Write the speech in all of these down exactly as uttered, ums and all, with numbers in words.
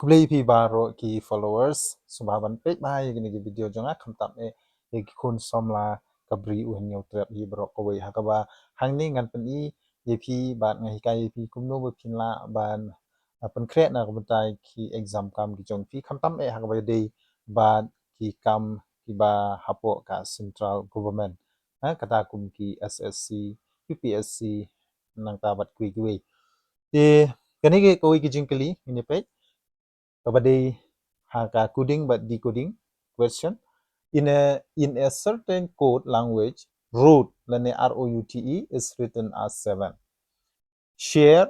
Khublei phi baroh ki followers, sngewbha ban peit bha ïa kine ki video jong nga, khamtam eh ïa ki khun samla ka Bri U Hynñiewtrep hi baroh kawei, ha kaba hangne ngan pyni ïa phi bad nga hikai ïa phi kumno ba phin lah ban, ah, pynkhreh na ka bynta ki exam kam ki jong phi, khamtam eh ha kaba ïadei bad ki kam kiba hapoh ka central government, ha, kata kum ki S S C, U P S C, nangta bad kiwei kiwei. Te kane ka kawei ka jingkylli, ngin ïa peit kaba dei ha ka coding bad decoding question. In a, in a certain code language, route, lane R O U T E, is written as seven. Share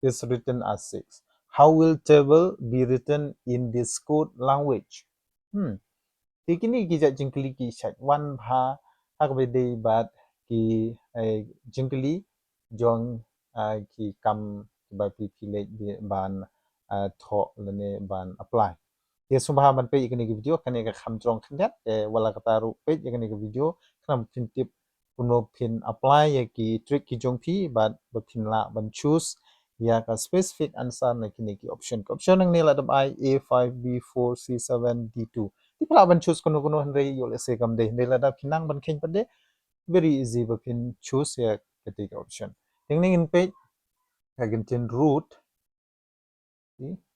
is written as six. How will table be written in this code language? Hmm. Te kine ki jait jingkylli ki shait wan bha ha kaba ïadei bad ki, eh, jingkylli jong, ah, ki kam kiba phi, phi leit ban, ah, thoh lane ban apply. Te sngewbha ban peit ïa kane ka video, kane ka kham jrong khyndiat, eh, wat la katta ruh peit ïa kane ka video, khnang ba phin tip kumno phin apply ïa ki trick ki jong phi bad ba phin lah ban choose ïa ka specific answer na kine ki option. Ka option hangne la dep ai A five, B four, C seven, D two. Te phi lah ban choose kano kano, hynrei ïoh lehse kam dei, hynrei lada phi nang ban kheiñ pat de, very easy ba phin choose ïa kata ka option. Te hangne ngin peit ka kyntien route,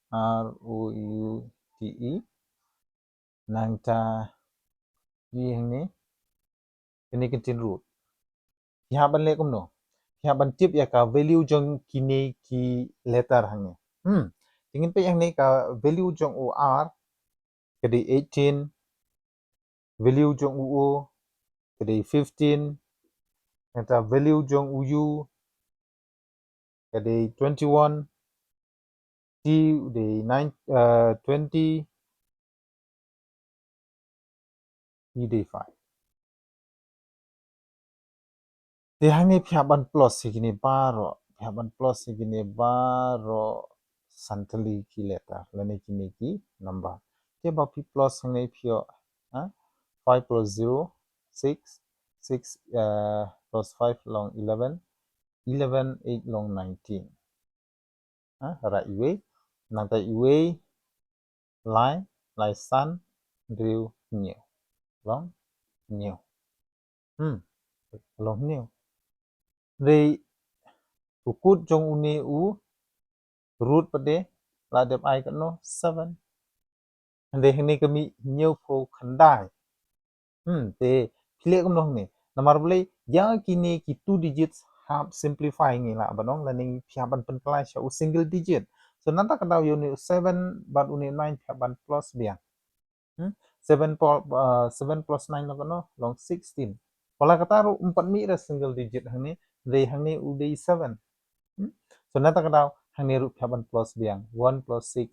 R O U T E. Nangta ïa hangne, kane ka kyntien route. Phi hap ban leh kumno? Phi hap ban tip ïa ka value jong kine ki letter hangne. Hmm. Te ngin peit hangne, ka value jong u R ka dei eighteen, value jong u O ka dei fifteen, nangta value jong u U ka dei twenty-one, T u dei nine, uh, twenty, E dei five. Te hangne phi hap ban plus ïa kine baroh, phi hap ban plus ïa kine baroh san tylli ki letter lane kine ki number. Te ba phi plus hangne phi ïoh, ha? Five plus zero, six, six, uh, plus five long eleven, eleven, eight long nineteen. Ha, ra iwei, nangta iwei, lai, lai san, hynriew, hynñiew. Long hynñiew. Hmm. Long hynñiew. Hynrei u code jong une u route pat de la dep ai katno, seven. Hynrei hangne ka mih hynñiewphew khyndai. Hmm, te phi leh kumno hangne? Namar balei, ïa kine ki two digits hap simplify ngi lah ban ong, lane phi hap ban pynkylla sha u single digit. So nangta ka daw ïa une u seven bad une u nine phi hap ban plus biang. Hmm? Seven pl-, uh, seven plus nine long katno? Long sixteen. Wat la katta ruh ym pat mih re single digit hangne, hynrei hangne u dei seven. Hmm? So nangta ka daw hangne ruh phi hap ban plus biang. One plus six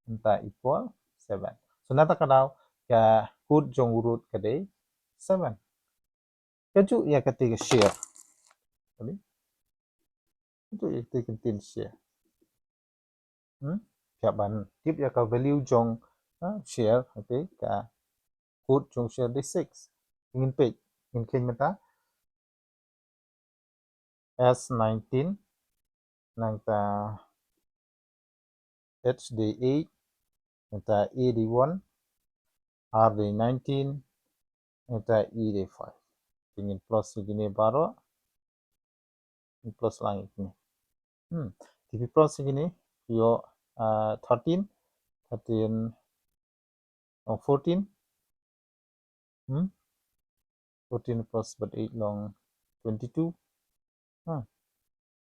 nangta equal seven. So nangta ka daw ka code jong u route ka dei seven. Kajuh ïa kata ka share. Kajuh ïa kata ka kyntien share. Hmm? Phi hap ban tip ïa ka value jong, ha, share, okay, ka code jong share dei six. Ngin peit, ngin kheiñ mynta. S nineteen, nangta H dei eight, nangta A dei one, R dei nineteen, nangta E dei five. Te ngin plus ïa kine baroh, ngin plus lang ïa kine. Hmm. Te phi plus ïa kine, phi ïoh, ah, thirteen, thirteen, oh, fourteen. Hmm? Fourteen plus bad eight long twenty-two. Hmm.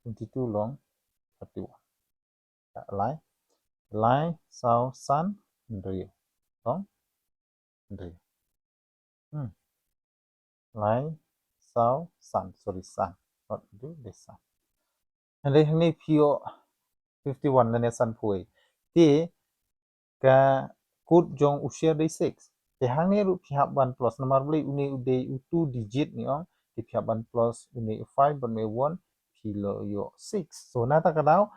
Twenty-two long thirty-one. Ïa, lai. Lai, saw, san, hynriew. Long hynriew. Hmm. Lai, saw, san. Sorry, san. Not hynriew, dei san. Hynrei hangne phi ïoh fifty-one lane sanphew wei. Te ka code jong u share dei six. Te hangne ruh phi hap ban plus, namar balei, une u dei u two digit ngi ong, te phi hap ban plus une u five bad une u one, phi la ïoh six. So nangta ka daw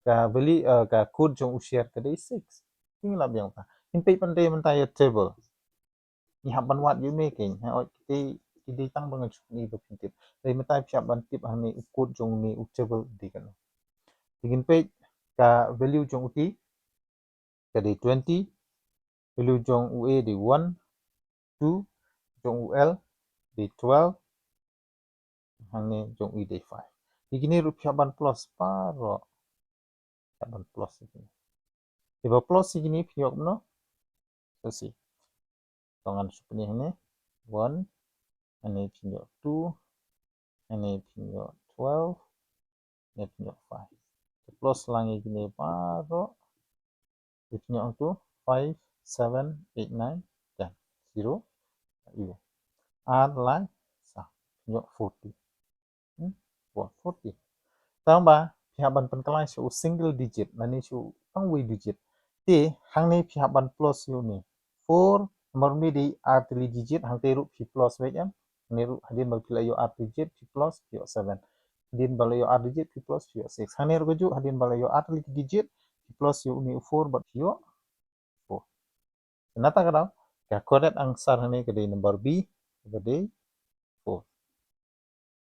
ka value, eh, ka code jong u share ka dei six. Te ngi lah biang ta. Ngin peit pat de mynta ïa table. Ngi hap ban wad ïa une kein. Hooid, ki dei, ki dei tang ba ngan shu pyni ba phin tip. Hynrei mynta phi hap ban tip hangne u code jong une u table dei kano. Te ngin peit ka value jong u T. ka dei twenty, value jong u A dei one, two, jong u L dei twelve, hangne jong u dei five. Te kine ruh phi hap ban plus baroh. Phi hap ban plus ïa kine. Te ba plus ïa kine phi ïoh kumno? Sa shisien. To ngan shu pyni hangne. One, hangne phi ïoh two, hangne phi ïoh twelve, hangne phi ïoh five. Te plus lang ïa kine baroh. Te phi ïoh hangto five, seven, eight, nine, ten. Zero. Ïa. Ar, lai, saw. Phi ïoh forty. Hmm? Four, forty. Tang ba phi hap ban pynkylla sha u single digit, lane sha u tang wei digit. Te hangne phi hap ban plus ïa une. Four, namar une dei ar tylli digit, hangtei ruh phi plus beit em. Hangne ruh hadien ba phi la ïoh ar digit, phi plus, phi ïoh seven. Hadien ba la ïoh ar digit, phi plus, phi ïoh six. Hangne ruh kajuh, hadien ba la ïoh ar tylli digit, phi plus ïa une u four bad phi ïoh four. Na kata ka daw, ka correct answer hangne ka dei number B, ka dei